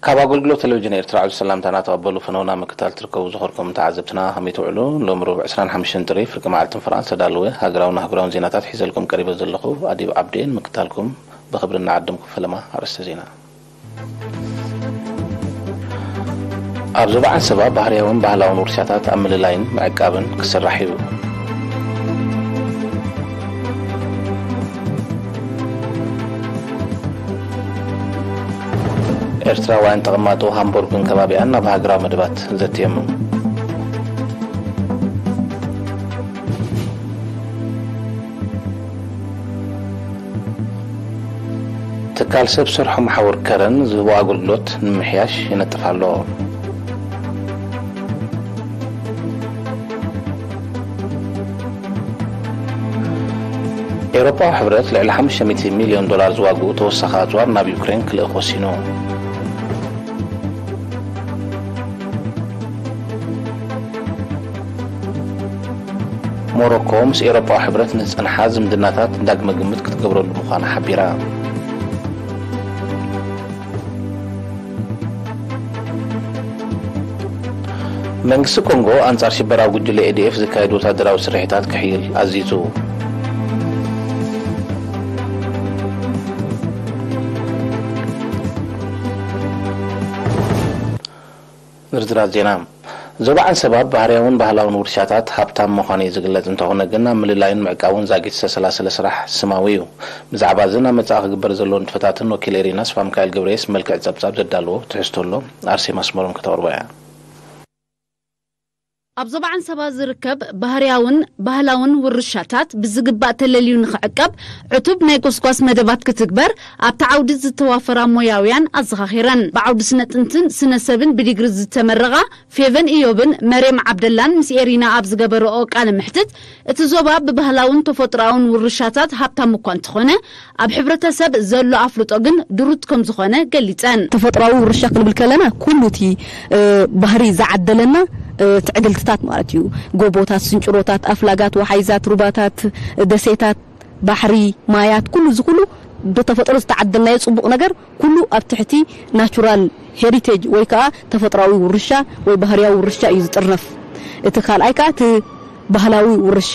ካብ ኣገልግሎት ቴሌቪዥን ኤርትራ ዓቢ ሰላምታና ተቐበሉ። ፈነውና ምክታል ትርከቡ ዝኸርኩም ተዓዘብትና ከመይ ትውዕሉ? ሎም ረቡዕ ዕስራን ሓሙሽተን ጥሪ ፍርቂ መዓልትን ፍርቓን ዝተዳለወ ሃገራውን ኣህጉራውን ዜናታት ሒዘልኩም ቀሪበ ዘለኹ ኣዲብ ዓብዴን ምክታልኩም ብኽብሪ እናዓደምኩ ፈለማ ኣርእስተ ዜና። ኣብ ዞባ ዓንሰባ ባህርያውን ባህላውን ውርሻታት ኣብ ምልላይን ምዕቃብን ክስራሕ እዩ። ኤርትራውያን ተቐማጦ ሃምቦርግን ከባቢኣን ናብ ሃገራዊ መደባት ዘትዮም። ትካል ሰብ ሰርሖ መሓውር ከረን ዝህቦ ኣገልግሎት ንምምሕያሽ ይነጥፍ ኣሎ። ኤውሮጳዊ ሕብረት ልዕሊ ሓሙሽተ ሚእቲ ሚልዮን ዶላር ዝዋግኡ ተወሳኺ ኣጽዋር ናብ ዩክሬን ክልእኽ ወሲኑ። ሞሮኮ ምስ ኤውሮጳዊ ሕብረት ንዝጸንሓ ዝምድናታት ዳግመ ግምት ክትገብረሉ ምዃና ሓቢራ። መንግስቲ ኮንጎ ኣንጻር ሽበራዊ ጉጅለ ኤ ዲ ኤፍ ዝካየድ ወታደራዊ ስርሒታት ክሕይል ኣዚዙ። ዝርዝራት ዜና። ዞባ ዓንሰባ ባህርያውን ባህላውን ውርሻታት ሃብታም ምዃኑ እዩ ዝግለጽ፣ እንተኾነ ግን ኣብ ምልላይን ምዕቃቡን ዛጊት ዝተሰላሰለ ስራሕ ስማዊ እዩ። ብዛዕባ እዚ ናብ መጻኢ ክግበር ዘለዎ ንጥፈታትን ወኪል ኤሪና ስፋ ሚካኤል ገብረየስ መልክዕ ጸብጻብ ዘዳለዎ ትሕዝቶ ኣሎ። ኣርሴማ ኣስመሮም ከተቕርቦ እያ። ኣብ ዞባ ዓንሰባ ዝርከብ ባህርያውን ባህላውን ውርሻታት ብዝግባእ ተለልዩ ንኽዕቀብ ዕቱብ ናይ ጎስጓስ መደባት ክትግበር ኣብቲ ዓውዲ ዝተዋፈራ ሞያውያን ኣዘኻኺረን። ብዓውዲ ስነ ጥንትን ስነ ሰብን ብዲግሪ ዝተመረቓ ፌቨን ኢዮብን መርየም ዓብደላን ምስ ኤሪና ኣብ ዝገበረኦ ቃለ መሕትት፣ እቲ ዞባ ብባህላውን ተፈጥሮኣውን ውርሻታት ሃብታም እኳ እንተኾነ፣ ኣብ ሕብረተሰብ ዘሎ ኣፍልጦ ግን ድሩት ከም ዝኾነ ገሊጸን። ተፈጥሮኣዊ ውርሻ ክንብል ከለና ኩሉ እቲ፣ እ፣ ባህሪ ዝዓደለና፣ እ፣ ትዕግልትታት ማለት እዩ። ጎቦታት፣ ስንጭሮታት፣ ኣፍላጋት፣ ወሓይዛት፣ ሩባታት፣ ደሴታት፣ ባሕሪ፣ ማያት፣ ኩሉ እዚ ኩሉ ብተፈጥሮ ዝተዓደልናዮ ጽቡቕ ነገር ኩሉ ኣብ ትሕቲ ናቹራል ሄሪቴጅ ወይ ከኣ ተፈጥሮኣዊ ውርሻ ወይ ባህርያዊ ውርሻ እዩ ዝጥርነፍ። እቲ ካልኣይ ከኣ እቲ ባህላዊ ውርሻ።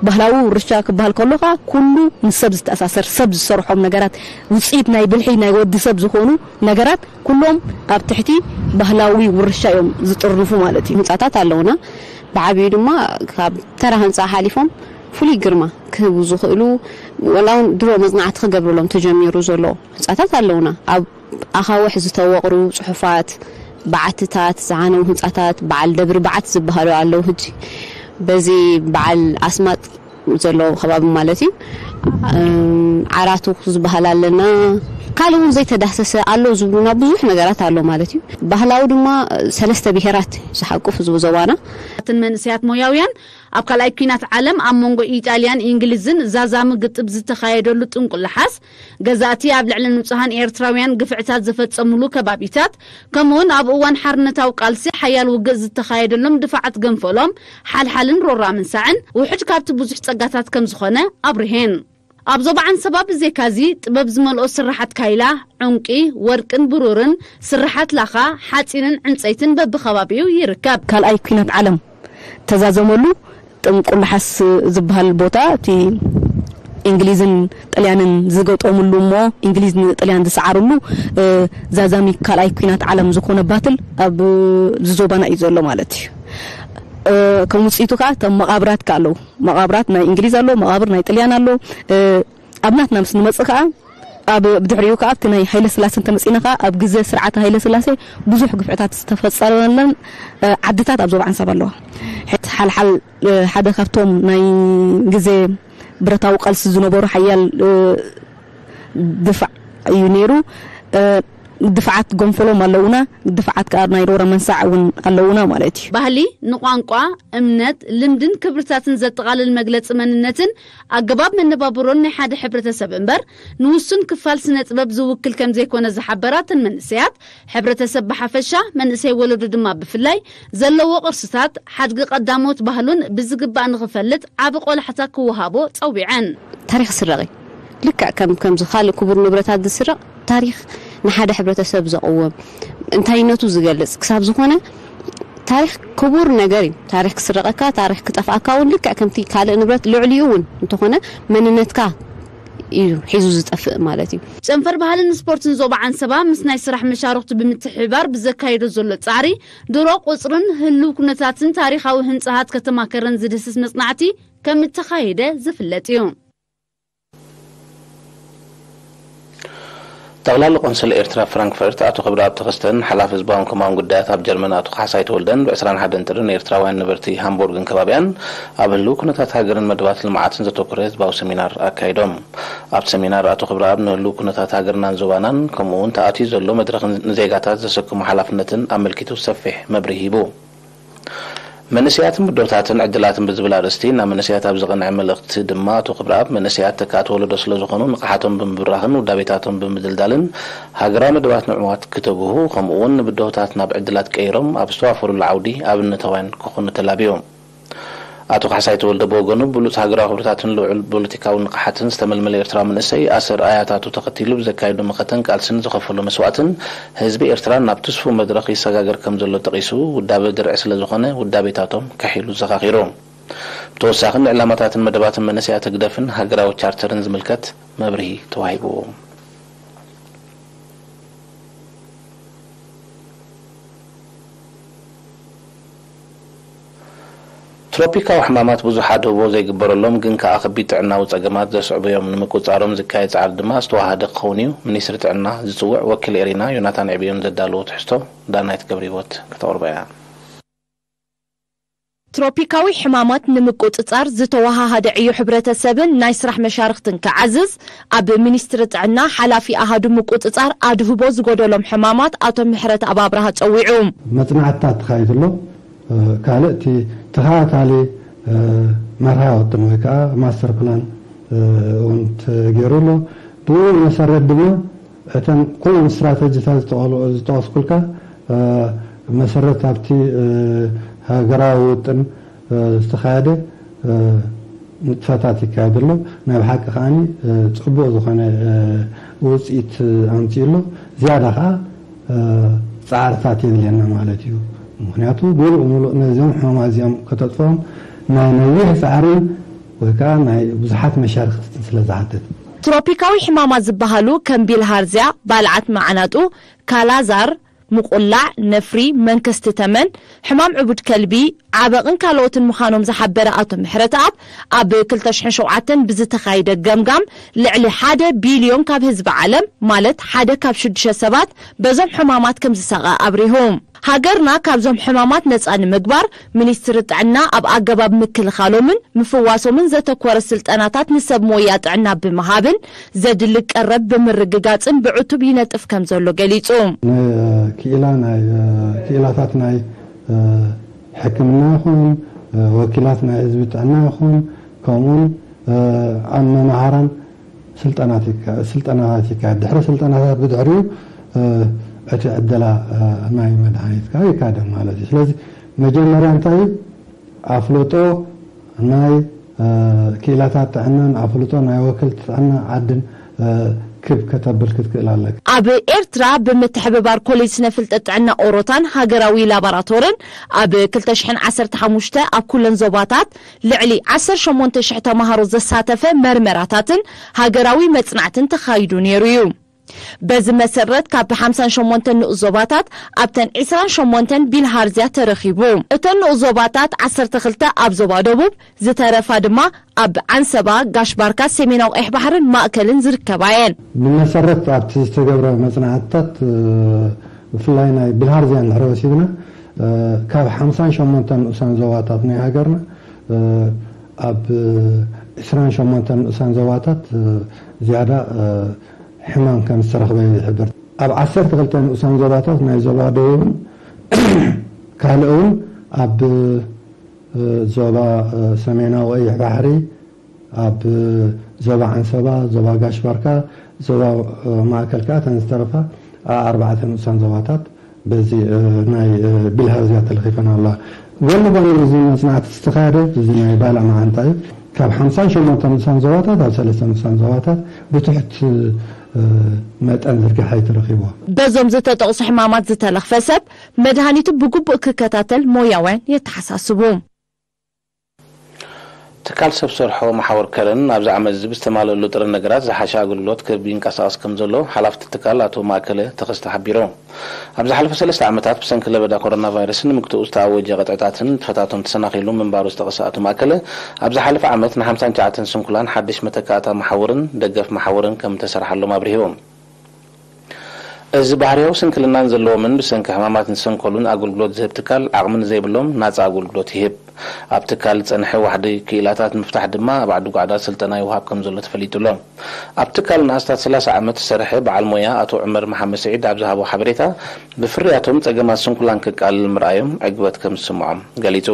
ባህላዊ ውርሻ ክበሃል ከሎ ከኣ ኩሉ ምስ ሰብ ዝተኣሳሰር፣ ሰብ ዝሰርሖም ነገራት፣ ውጽኢት ናይ ብልሒ ናይ ወዲ ሰብ ዝኾኑ ነገራት ኩሎም ኣብ ትሕቲ ባህላዊ ውርሻ እዮም ዝጥርንፉ ማለት እዩ። ህንጻታት ኣለውና። ብዓቢኡ ድማ ካብ ተራ ህንጻ ሓሊፎም ፍሉይ ግርማ ክህቡ ዝኽእሉ፣ ወላ እውን ድሮ መጽናዕቲ ክገብርሎም ተጀሚሩ ዘሎ ህንጻታት ኣለውና። ኣብ ኣኻውሕ ዝተወቕሩ ጽሑፋት፣ በዓትታት፣ ዝዓነው ህንጻታት፣ በዓል ደብሪ በዓት ዝበሃሉ ኣለዉ። ሕጂ በዚ በዓል ኣስማጥ ዘሎ ከባቢ ማለት እዩ። እም፣ ዓራቱ ዝበሃል ኣለና። ካልእ እውን ዘይተዳህሰሰ ኣሎ ዝብሉና ብዙሕ ነገራት ኣሎ ማለት እዩ። ባህላዊ ድማ ሰለስተ ብሄራት ዝሓቁፍ ህዝቢ ዞባና። እተን መንእሰያት ሞያውያን ኣብ ካልኣይ ኲናት ዓለም ኣብ መንጎ ኢጣልያን እንግሊዝን ዛዛሚ ግጥብ ዝተኻየደሉ ጥንቁልሓስ፣ ገዛእቲ ኣብ ልዕሊ ንጹሃን ኤርትራውያን ግፍዕታት ዝፈጸሙሉ ከባቢታት፣ ከምኡውን ኣብ እዋን ሓርነታዊ ቃልሲ ሓያል ውግእ ዝተኻየደሎም ድፋዓት ገንፈሎም፣ ሓልሓልን ሮራ ምንሳዕን ውሑድ ካብቲ ብዙሕ ጸጋታት ከም ዝኾነ ኣብርሄን። ኣብ ዞባ ዓንሰባ ብዘይካዚ ጥበብ ዝመልኦ ስራሓት ካይላ፣ ዕንቂ፣ ወርቅን ብሩርን፣ ስራሓት ላኻ፣ ሓጺንን ዕንጸይትን በብኸባቢኡ ይርከብ። ካልኣይ ኲናት ዓለም ተዛዘመሉ ጥንቁልሓስ ዝበሃል ቦታ፣ እቲ እንግሊዝን ጥልያንን ዝገጠሙሉ እሞ እንግሊዝ ንጥልያን ዝሰዓሩሉ፣ እ፣ ዛዛሚ ካልኣይ ኲናት ዓለም ዝኾነ ባትል ኣብ ዝዞባና እዩ ዘሎ ማለት እዩ። እ፣ ከም ውጽኢቱ ከኣ እቶም መቓብራት ከኣ ኣለዉ። መቓብራት ናይ እንግሊዝ ኣሎ፣ መቓብር ናይ ጥልያን ኣሎ። እ፣ ኣብ ናትና ምስ ንመጽእ ከኣ ኣብ ብድሕሪኡ ከኣ ኣብቲ ናይ ሃይለ ስላሴ እንተመጺእና ከኣ ኣብ ግዜ ስርዓት ሃይለ ስላሴ ብዙሕ ግፍዕታት ዝተፈጸመለን፣ እ፣ ዓድታት ኣብ ዞባ ዓንሳብ ኣለዋ። ሕት ሓልሓል፣ እ፣ ሓደ ካብቶም ናይ ግዜ ብረታዊ ቃልሲ ዝነበሩ ሓያል፣ እ፣ ድፋዕ እዩ ነይሩ። እ፣ ድፋዓት ጎንፈሎም ኣለውና፣ ድፋዓት ከኣ ናይ ሮረ መንሳዕ እውን ኣለውና ማለት እዩ። ባህሊ ንቋንቋ፣ እምነት፣ ልምድን ክብርታትን ዘጠቓልል መግለጺ መንነትን ኣገባብ መነባብሮን ናይ ሓደ ሕብረተሰብ እምበር፣ ንውሱን ክፋል ስነ ጥበብ ዝውክል ከም ዘይኮነ ዝሓበራ እተን መንእሰያት፣ ሕብረተሰብ ብሓፈሻ፣ መንእሰይ ወለዶ ድማ ብፍላይ፣ ዘለዎ ቅርስታት፣ ሓድጊ ቀዳሞት ባህሉን ብዝግባእ ንኽፈልጥ ዓቢ ቆላሕታ ክወሃቦ ጸዊዐን። ታሪኽ ስረቕ እዩ። ልክዕ ከም፣ ከምዚ ካልእ ክቡር ንብረታት ዝስረቕ፣ ታሪኽ ንሓደ ሕብረተሰብ ዘቕውም፣ እንታይነቱ ዝገልጽ ክሳብ ዝኾነ፣ ታሪኽ ክቡር ነገር እዩ። ታሪኽ ክስረቐካ፣ ታሪኽ ክጠፍኣካ እውን ልክዕ ከምቲ ካልእ ንብረት ልዕሊኡ እውን እንተኾነ መንነትካ እዩ ሒዙ ዝጠፍእ ማለት እዩ። ጨንፈር ባህልን ስፖርትን ዞባ ዓንሰባ ምስ ናይ ስራሕ መሻርኽቱ ብምትሕብባር ብዘካየዶ ዘሎ ጻዕሪ፣ ድሮ ቁጽርን ህልው ኩነታትን ታሪኻዊ ህንጻሃት ከተማ ከረን ዝድህስስ መጽናዕቲ ከም እተኻየደ ዝፍለጥ እዩ። ጠቕላሊ ቆንስል ኤርትራ ኣብ ፍራንክፈርት ኣቶ ክብረኣብ ተኸስተን ሓላፊ ህዝባውን ኮማውን ጉዳያት ኣብ ጀርመን ኣቶ ካሕሳይ ተወልደን ብ ዕስራን ሓደን ጥሪ ንኤርትራውያን ነበርቲ ሃምቡርግን ከባቢኣን ኣብ ህልው ኩነታት ሃገርን መደባት ልምዓትን ዘተኮረ ህዝባዊ ሰሚናር ኣካይዶም። ኣብቲ ሰሚናር ኣቶ ክብረኣብ ንህልው ኩነታት ሃገርናን ዞባናን ከምኡ እውን ተኣትዩ ዘሎ መድረኽን ንዜጋታት ዘሰክሞ ሓላፍነትን ኣመልኪቱ ሰፊሕ መብርሂ ሂቡ። መንእሰያትን ብድሆታትን ዕድላትን ብዝብል ኣርእስቲ ናብ መንእሰያት ኣብ ዘቐንዐ መልእኽቲ ድማ ኣቶ ክብረኣብ መንእሰያት ተካእቲ ወለዶ ስለ ዝኾኑ ንቕሓቶም ብምብራኽን ውዳቤታቶም ብምድልዳልን ሃገራዊ መደባት ንምዕዋት ክተብሁ ከምኡ እውን ንብድሆታት ናብ ዕድላት ቀይሮም ኣብ ዝተዋፈሩሉ ዓውዲ ኣብነታውያን ክኾኑ ተላብዩ። ኣቶ ካሕሳይ ተወልደ ብወገኑ ብሉጽ ሃገራዊ ክብርታትን ልዑል ፖለቲካዊ ንቕሓትን ዝተመልመለ ኤርትራዊ መንእሰይ ኣሰር ኣያታቱ ተኸቲሉ ብዘካየዶ መኸተን ቃልስን ዝኸፈሎ መስዋእትን ህዝቢ ኤርትራ ናብ ትስፉው መድረኽ ይሰጋገር ከም ዘሎ ጠቒሱ ውዳበ ድርዒ ስለ ዝኾነ ውዳቤታቶም ከሒሉ ዘኻኺሩ። ብተወሳኺ ንዕላማታትን መደባትን መንእሰያት ህግደፍን ሃገራዊ ቻርተርን ዝምልከት መብርሂ ተዋሂቡ። ትሮፒካዊ ሕማማት ብዙሕ ኣድህቦ ዘይግበረሎም ግን ከኣ ከቢድ ጥዕናዊ ጸገማት ዘስዕቡ እዮም። ንምቁጽጻሮም ዝካየድ ጻዕሪ ድማ ዝተዋሃደ ክኸውን እዩ። ሚኒስትሪ ጥዕና ዝጽውዕ ወኪል ኤሪና ዮናታን ዕብዮን ዘዳለዎ ትሕዝቶ ዳናይት ገብረህይወት ክተቕርቦ እያ። ትሮፒካዊ ሕማማት ንምቁጽጻር ዝተወሃሃደ ዕዮ ሕብረተሰብን ናይ ስራሕ መሻርኽትን ክዓዝዝ ኣብ ሚኒስትሪ ጥዕና ሓላፊ ኣሃዱ ምቁጽጻር ኣድህቦ ዝጎደሎም ሕማማት ኣቶ ምሕረተኣብ ኣብርሃ ጸዊዑ። መጽናዕትታት ተኻይዱ ኣሎ። ካልእ እቲ ተኸታታሊ መርሃ ወጥን ወይ ከዓ ማስተር ፕላን እውን ተገይሩ ኣሎ። ብኡ መሰረት ድማ እተን ኩለን ስትራተጂታት ዝጠቐስኩልካ መሰረት ኣብቲ ሃገራዊ ውጥን ዝተኻየደ ንጥፈታት ይካየድ ኣሎ። ናይ ብሓቂ ከዓኒ ጽቡቕ ዝኾነ ውፅኢት ኣምፅኡ ኣሎ። ዝያዳ ከዓ ፃዕርታት የድልየና ማለት እዩ። ምክንያቱ ሙሉእ ሙሉእ ነዚኦም ሕማማት እዚኦም ከተጥፍኦም ናይ ነዊሕ ፃዕርን ወይ ከዓ ናይ ብዙሓት መሻርክትን ስለ ዝሓትት። ትሮፒካዊ ሕማማት ዝበሃሉ ከም ቢልሃርዝያ፣ ባልዓት መዓናጡ፣ ካላዛር፣ ምቁላዕ፣ ነፍሪ፣ መንከስቲ ተመን፣ ሕማም ዕቡድ ከልቢ፣ ዓበቕን ካልኦትን ምዃኖም ዝሓበረ ኣቶ ምሕረተኣብ፣ ኣብ ክልተ ሽሕን ሸውዓተን ብዝተኻየደ ገምጋም ልዕሊ ሓደ ቢልዮን ካብ ህዝቢ ዓለም ማለት ሓደ ካብ ሽዱሽተ ሰባት በዞም ሕማማት ከም ዝሳቐ ኣብሪሁ። ሃገርና ካብዞም ሕማማት ነጻ ንምግባር ሚኒስትሪ ጥዕና ኣብ ኣገባብ ምክልኻሎምን ምፍዋሶምን ዘተኮረ ስልጠናታት ንሰብ ሞያ ጥዕና ብምሃብን ዘድሊ ቀረብ ብምርግጋጽን ብዕቱብ ይነጥፍ ከም ዘሎ ገሊጹ። ክኢላ ናይ ክኢላታት ናይ ሕክምና ይኹን ወኪላት ናይ ህዝቢ ጥዕና ይኹን ከምኡውን ኣብ መምሃራን ስልጠናት ይካ- ስልጠናታት ይካየድ። ድሕሪ ስልጠናታት ብድሕሪኡ እቲ ዕደላ ናይ መድሃኒት ከዓ ይካየድ ማለት እዩ። ስለዚ መጀመርያ እንታይ እዩ? ኣፍልጦ ናይ ክኢላታት ጥዕናን ኣፍልጦ ናይ ወክልቲ ጥዕና ዓድን ክብ ከተብል ክትክእል ኣለካ። ኣብ ኤርትራ ብምትሕብባር ኮሌጅ ስነ ፍልጠት ጥዕና ኦሮታን ሃገራዊ ላቦራቶርን ኣብ ክልተ ሽሕን ዓሰርተ ሓሙሽተ ኣብ ኩለን ዞባታት ልዕሊ ዓሰርተ ሸሞንተ ሽሕ ተማሃሮ ዘሳተፈ መርመራታትን ሃገራዊ መጽናዕትን ተኻይዱ ነይሩ እዩ። በዚ መሰረት ካብ ሓምሳን ሸሞንተን ንኡስ ዞባታት ኣብተን ዕስራን ሸሞንተን ቢልሃርዝያ ተረኺቡ። እተን ንኡስ ዞባታት ዓሰርተ ክልተ ኣብ ዞባ ደቡብ፣ ዝተረፋ ድማ ኣብ ዓንሰባ፣ ጋሽ ባርካ፣ ሰሜናዊ ቀይሕ ባሕርን ማእከልን ዝርከባ እየን። ብመሰረት ኣብቲ ዝተገብረ መጽናዕትታት ብፍላይ ናይ ቢልሃርዝያ እንድሕር ወሲድና ካብ ሓምሳን ሸሞንተን ንኡሳን ዞባታት ናይ ሃገርና ኣብ ዕስራን ሸሞንተን ንኡሳን ዞባታት ዝያዳ ሕማም ከም ዝተረኽበ ይሕብር። ኣብ ዓሰርተ ክልተ ንኡሳን ዞባታት ናይ ዞባ ደቡብን ካልእ እውን ኣብ ዞባ ሰሜናዊ ቀይሕ ባሕሪ፣ ኣብ ዞባ ዓንሰባ፣ ዞባ ጋሽ ባርካ፣ ዞባ ማእከል ከዓ እተን ዝተረፋ ኣርባዕተ ንኡሳን ዞባታት በዚ ናይ ቢልሃርዝያ ተለኺፈን ኣለዋ። ጎኒ ጎኒ እዚ መፅናዕቲ ዝተኻየደ እዚ ናይ ባልዕ መዓንጣ እዩ። ካብ ሓምሳን ሸሞንተን ንኡሳን ዞባታት ኣብ ሰለስተ ንኡሳን ዞባታት ብትሕት መጠን ዝርግሐ እዩ ተረኺብዎ። በዞም ዝተጠቕሱ ሕማማት ዝተለኽፈ ሰብ መድሃኒቱ ብግቡእ ክከታተል ሞያውያን የተሓሳስቡ። ትካል ሰብ ሰርሖ መሓውር ከረን ኣብዚ ዓመት እዚ ብዝተማለሉ ጥረ ነገራት ዝሓሸ ኣገልግሎት ክህብ ይንቀሳቐስ ከም ዘሎ ሓላፍቲ ትካል ኣቶ ማእከለ ተኸስተ ሓቢሩ። ኣብ ዝሓለፈ ሰለስተ ዓመታት ብሰንኪ ለበዳ ኮሮና ቫይረስ ንምግትኡ ዝተኣወጀ ቅጥዕታትን ንጥፈታቶም ተሰናኺሉ ምንባሩ ዝጠቐሰ ኣቶ ማእከለ፣ ኣብ ዝሓለፈ ዓመት ንሓምሳን ትሽዓተን ስንኩላን ሓድሽ መተካእታ መሓውርን ደገፍ መሓውርን ከም እተሰርሓሎም ኣብሪሁ። እዚ ባህርያዊ ስንክልናን ዘለዎምን ብሰንኪ ሕማማት ንዝሰንከሉን ኣገልግሎት ዝህብ ትካል ዓቕሚ ንዘይብሎም ናጻ ኣገልግሎት ይህብ። ኣብ ትካል ዝጸንሐ ዋሕዲ ክኢላታት ምፍታሕ ድማ ኣብ ዓዲ ጓዕዳ ስልጠና ይወሃብ ከም ዘሎ ተፈሊጡ ኣሎ። ኣብ ትካል ንኣስታት ሰላሳ ዓመት ዝሰርሐ በዓል ሞያ ኣቶ ዑመር መሓመድ ስዒድ ኣብ ዝሃቦ ሓበሬታ፣ ብፍርያቶም ጸገማት ስንኩላን ከቃልል ምርኣዮም ዕግበት ከም ዝስምዖም ገሊጹ።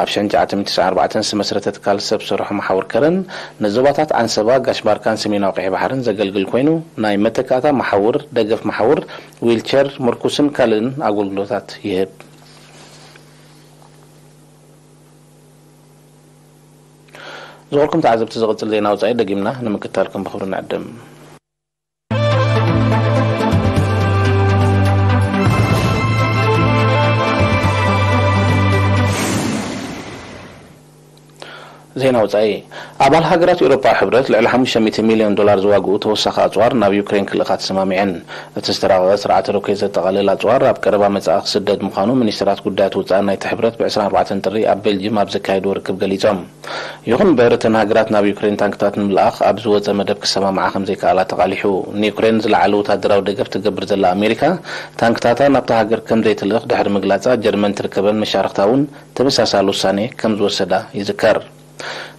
ኣብ ሽሕን ትሽዓተ ሚእትን ተስዓን ኣርባዕተን ዝተመስረተ ትካል ሰብ ሰርሖ መሓውር ከረን ንዞባታት ዓንሰባ፣ ጋሽ ባርካን ሰሜናዊ ቀይሕ ባሕርን ዘገልግል ኮይኑ፣ ናይ መተካእታ መሓውር፣ ደገፍ መሓውር፣ ዊልቸር፣ ምርኩስን ካልእን ኣገልግሎታት ይህብ። ዝኸበርኩም ተዓዘብቲ፣ ዝቕጽል ዜና ወጻኢ ደጊምና ንምክትታልኩም ብኽብሪ ንዕድም። ዜና ወጻኢ። ኣባል ሃገራት ኤውሮጳ ሕብረት ልዕሊ ሓሙሽተ ሚእቲ ሚልዮን ዶላር ዝዋግኡ ተወሳኺ ኣጽዋር ናብ ዩክሬን ክልእኻ ተሰማሚዐን። እቲ ዝተራቐቐ ስርዓተ ሮኬት ዘጠቓልል ኣጽዋር ኣብ ቀረባ መጻኢ ክስደድ ምዃኑ ሚኒስትራት ጉዳያት ወጻኢ ናይቲ ሕብረት ብ ዕስራን ኣርባዕተን ጥሪ ኣብ ቤልጅም ኣብ ዘካየድዎ ርክብ ገሊጾም። ይኹን እምበር፣ እተን ሃገራት ናብ ዩክሬን ታንክታት ንምልኣኽ ኣብ ዝወጸ መደብ ክሰማምዓ ከም ዘይከኣላ ተቓሊሑ። ንዩክሬን ዝለዓለ ወታደራዊ ደገፍ ትገብር ዘላ ኣሜሪካ፣ ታንክታታ ናብታ ሃገር ከም ዘይትልእኽ ድሕሪ ምግላጻ፣ ጀርመን ትርከበን መሻርኽታ እውን ተመሳሳሊ ውሳኔ ከም ዝወሰዳ ይዝከር።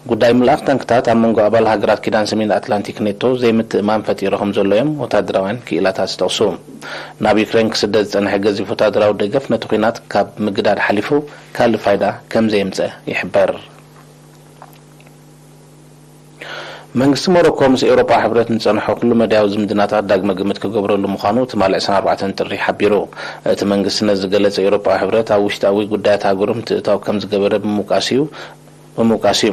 ጉዳይ ምልኣኽ ታንክታት ኣብ መንጎ ኣባል ሃገራት ኪዳን ሰሜን ኣትላንቲክ ኔቶ ዘይምትእማን ፈጢሩ ከም ዘሎ እዮም ወታደራውያን ክኢላታት ዝጠቕሱ። ናብ ዩክሬን ክስደድ ዝጸንሐ ገዚፍ ወታደራዊ ደገፍ ነቲ ኲናት ካብ ምግዳድ ሓሊፉ ካልእ ፋይዳ ከም ዘየምጸ ይሕበር። መንግስቲ ሞሮኮ ምስ ኤውሮጳ ሕብረት ንጸንሖ ኩሉ መዳያዊ ዝምድናታት ዳግመ ግምት ክገብረሉ ምዃኑ ትማሊ ዕስራን ኣርባዕተን ጥሪ ሓቢሩ። እቲ መንግስቲ ነዚ ዝገለጸ፣ ኤውሮጳዊ ሕብረት ኣብ ውሽጣዊ ጉዳያት ሃገሩ ምትእታው ከም ዝገበረ ብምውቃስ እዩ፣ ብምውቃስ እዩ።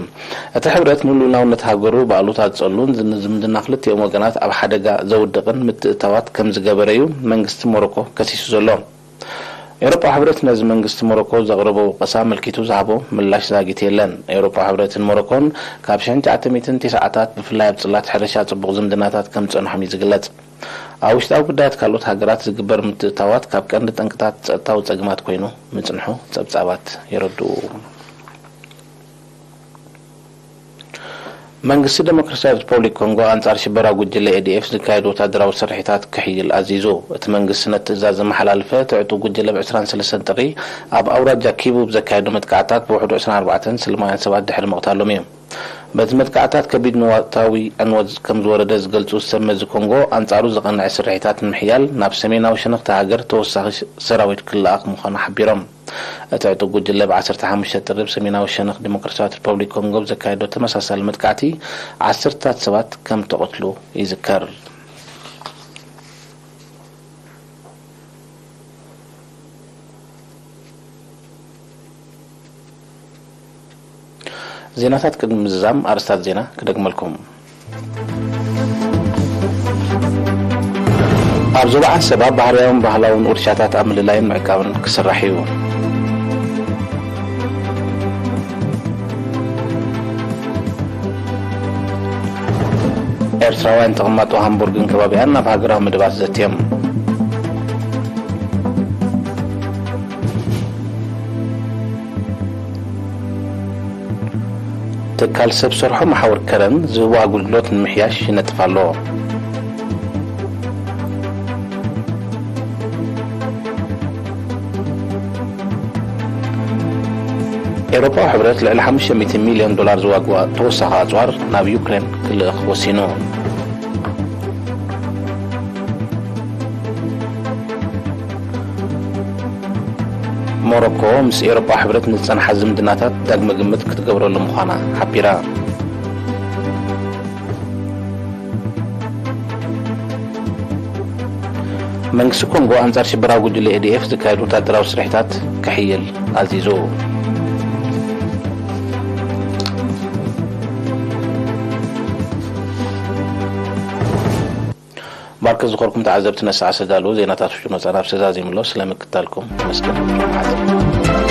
እቲ ሕብረት ንልኡላውነት ሃገሩ ብኣሉታ ዝጸሉን ዝ-፣ ዝምድና ክልቲኦም ወገናት ኣብ ሓደጋ ዘውድቕን ምትእታዋት ከም ዝገበረ እዩ መንግስቲ ሞሮኮ ከሲሱ ዘሎ። ኤውሮጳ ሕብረት ነዚ መንግስቲ ሞሮኮ ዘቕረቦ ወቀሳ ኣመልኪቱ ዝሃቦ ምላሽ ዛጊት የለን። ኤውሮጳ ሕብረትን ሞሮኮን ካብ ሽሕን ትሽዓተ ሚእትን ተስዓታት ብፍላይ ኣብ ጽላት ሕርሻ ጽቡቕ ዝምድናታት ከም ዝጸንሖም እዩ ዝግለጽ። ኣብ ውሽጣዊ ጉዳያት ካልኦት ሃገራት ዝግበር ምትእታዋት ካብ ቀንዲ ጠንቅታት ጸጥታዊ ጸገማት ኮይኑ ምጽንሑ ጸብጻባት የረድኡ። መንግስቲ ዴሞክራሲያዊት ሪፐብሊክ ኮንጎ ኣንጻር ሽበራዊ ጉጅለ ኤ ዲ ኤፍ ዝካየድ ወታደራዊ ስርሒታት ክሕይል ኣዚዙ። እቲ መንግስቲ ነቲ ትእዛዝ ዘመሓላለፈ፣ እቲ ዕጡቕ ጉጅለ ብ ዕስራን ሰለስተን ጥሪ ኣብ ኣውራጃ ኪቡ ብዘካየዶ መጥቃዕታት ብውሕዱ ዕስራን ኣርባዕተን ሰላማውያን ሰባት ድሕሪ ምቕታሎም እዩ። በቲ መጥቃዕታት ከቢድ ንዋታዊ ዕንወት ከም ዝወረደ ዝገልጹ ሰብ መዚ ኮንጎ፣ ኣንጻሩ ዝቐንዐ ስርሒታት ንምሕያል ናብ ሰሜናዊ ሸነኽቲ ሃገር ተወሳኺ ሰራዊት ክለኣኽ ምዃኑ ሓቢሮም። እቲ ዕጡቕ ጉጅለ ብ ዓሰርተ ሓሙሽተ ጥሪ ብ ሰሜናዊ ሸነኽ ዲሞክራሲያዊት ሪፐብሊክ ኮንጎ ብዘካየዶ ተመሳሳሊ መጥቃዕቲ ዓሰርታት ሰባት ከም ተቐትሉ ይዝከር። ዜናታት ቅድሚ ምዝዛም ኣርእስታት ዜና ክደግመልኩም። ኣብ ዞባ ዓንሰባ ባህርያውን ባህላውን ውርሻታት ኣብ ምልላይን ምዕቃብን ክስራሕ እዩ። ኤርትራውያን ተቐማጦ ሃምቡርግን ከባቢኣን ናብ ሃገራዊ መደባት ዘትዮም። ትካል ሰብ ሰርሖ መሓውር ከረን ዝህቦ ኣገልግሎት ንምሕያሽ ይነጥፍ ኣሎ። ኤውሮጳዊ ሕብረት ልዕሊ ሓሙሽተ ሚእቲ ሚልዮን ዶላር ዝዋግኡ ተወሳኺ ኣጽዋር ናብ ዩክሬን ክልእኽ ወሲኑ። ሞሮኮ ምስ ኤውሮጳ ሕብረት ንዝጸንሓ ዝምድናታት ዳግመ ግምት ክትገብረሉ ምዃና ሓቢራ። መንግስቲ ኮንጎ ኣንጻር ሽበራዊ ጉጅለ ኤ ዲ ኤፍ ዝካየድ ወታደራዊ ስርሒታት ክሕይል ኣዚዙ። ኣብ ክዝኸርኩም ተዓዘብቲ ነሳዕ ዝተዳለዉ ዜናታት ውሽጢ መጻናብ ተዛዚሙ ኣሎ። ስለ ምክታልኩም ተመስገን።